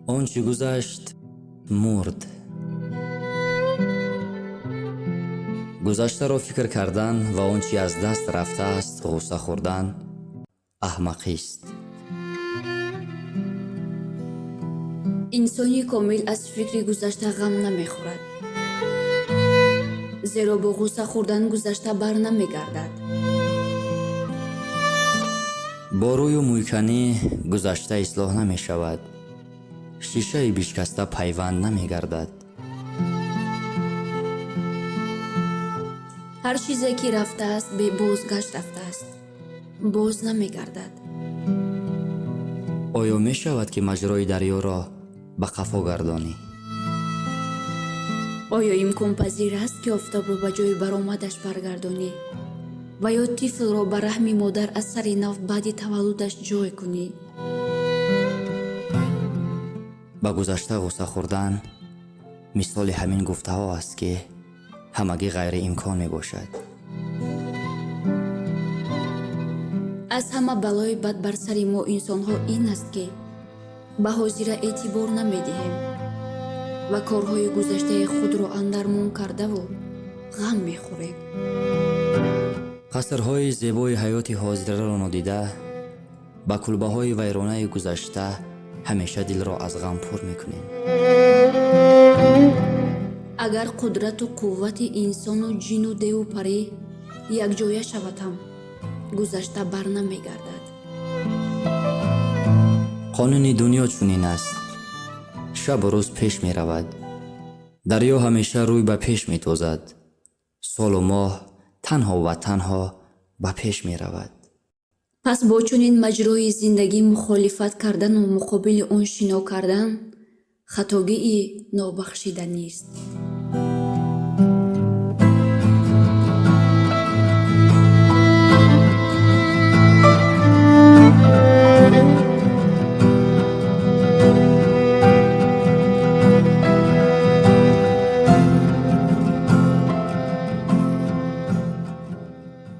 Он чӣ гузашт, мурд. Гузаштаро фикр кардан ва он чӣ аз даст рафтааст ғусса хӯрдан аҳмақист. Инсони комил аз фикри гузашта ғам намехӯрад, зеро бо ғусса хӯрдан гузашта бар намегардад. Бо рӯю мӯйканӣ гузашта ислоҳ намешавад, шишаи бишкаста пайванд намегардад. Ҳар чизе ки рафтааст, бебозгашт рафтааст, боз намегардад. Оё мешавад, ки маҷрои дарёро ба қафо гардонӣ? Оё имконпазир аст, ки офтобро ба ҷои баромадаш баргардонӣ ва ё тифлро ба раҳми модар аз сари нав баъди таваллудаш ҷой кунӣ? Ба гузашта ғусса хӯрдан мисоли ҳамин гуфтаҳо аст, ки ҳамагӣ ғайриимкон мебошад. Аз ҳама балои бад бар сари мо инсонҳо ин аст, ки ба ҳозира эътибор намедиҳем ва корҳои гузаштаи худро андармон кардаву ғам мехӯрем. Қасрҳои зебои ҳаёти ҳозираро нодида, ба кулбаҳои вайронаи гузашта ҳамеша дилро аз ғам пур мекунем. Агар қудрату қуввати инсону ҷину деву парӣ якҷоя шавад ҳам, гузашта бар намегардад. Қонуни дунё чунин аст: шабу рӯз пеш меравад, дарё ҳамеша рӯй ба пеш метозад, солу моҳ танҳо ва танҳо ба пеш меравад. Пас бо чунин маҷрои зиндагӣ мухолифат кардану муқобили он шино кардан хатогии нобахшиданист.